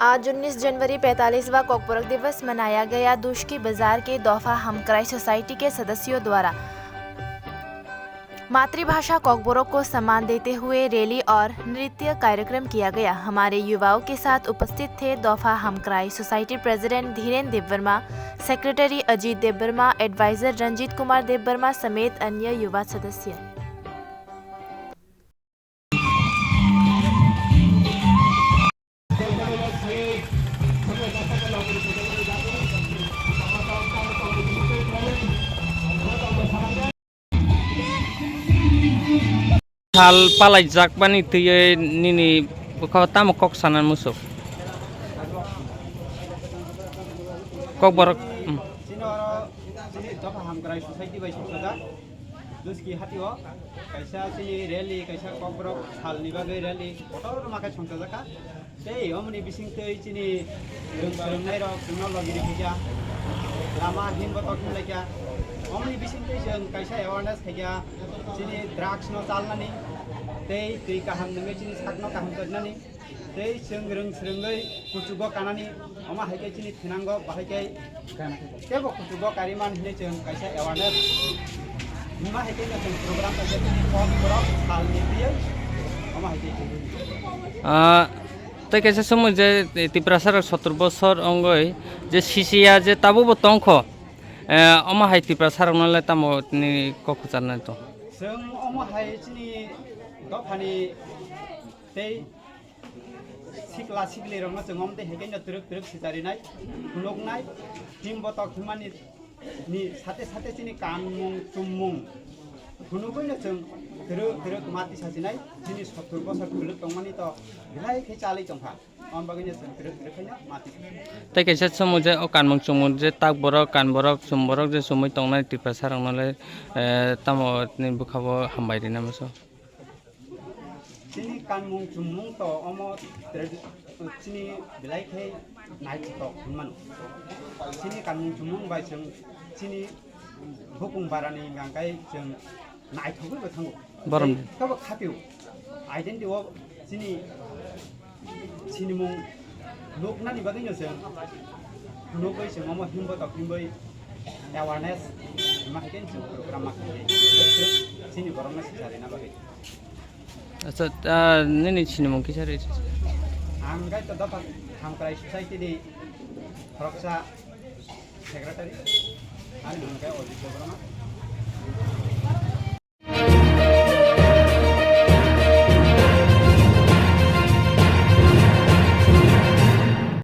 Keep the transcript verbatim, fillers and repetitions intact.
आज उन्नीस जनवरी पैंतालीसवां कॉकबोरोक दिवस मनाया गया। दुस्की बाजार के दोफा हमक्राई सोसाइटी के सदस्यों द्वारा मातृभाषा कॉकबोरोक को सम्मान देते हुए रैली और नृत्य कार्यक्रम किया गया। हमारे युवाओं के साथ उपस्थित थे दोफा हमक्राई सोसाइटी प्रेसिडेंट धीरेन देववर्मा, सेक्रेटरी अजीत देववर्मा, एडवाइजर रंजीत कुमार देववर्मा समेत अन्य युवा सदस्य। Sal palai jak bani twiwi nini bwkha tamo kok sana musuk. Kok borok, hmm. Chini oro chini Dopha Hamkrai Society bai songchajak. Duski hatio kaisa chini rally, kaisa kokborok salni bagwi rally kotor ma khe songchajak kha. Tei omoni bisingtwi chini rwng swrwngnairok chwngno logi rikha, lama himbo tok himlaikha. Omoni bisingtwi chwng kaisa awareness khaikha, chini drugs no chalnani tei twi kaham nungwi chini sakno kaham tongnani. Tei chwng rwng swrwngwi kuchugo kanani, omo hai khe chini thinango bahai khe teibo kuchugo kariman hinwi chwng kaisa awareness hima hai khe chwng program kaisa chini kokborok salni twiwi omo hai khe chwng. Ah, tei kaisa somoi je Tiprasa rok sottor bosor ongoi je sisiya je tabukbo tongkho, eh, omo hai Tiprasa rokno le tamo ni kok kwcharnai to? Chwng omo hai chini dophani tei sikla sikli rokno chwng omtwi hai khe twrwk twrwk sicharinai, phunuknai, himbo tok himani ni sate sate chini kanmung chummung phunugwino chwng twrwk twrwk mati sachinai, chini sottor bosor kwlwk tongmani to belai khe chalwi tongkha, om bagwino chwng twrwk twrwk khaino mati sachinai. Tei kaisa chumui je o kanmung chumung je tak borok kan borok chum borok je chumui tongnai Tiprasa rokno le, eh, tamo ni bwkha bo hambai rina muchung. Chini kanmung chumung to omo tradi-, chini belai khe naithotok hwnmano. Chini kanmung chumung bai chwng chini bukung barani hwnkha khe chwng naithogwi bo thango. Borom. Tei tobo khapio. Identity o chini sinimung nuknani bagwino chwng nukgwi chwng omo himbo tok himbai awareness ma hai khe chwng program ma khe chini borokno sicharina bagwi. Acha, ah, nini sinimung kisa rw? Ang gai to Dopha Hamkrai Society ni khoroksa secretary, ani mung khe Ojit Debbarma.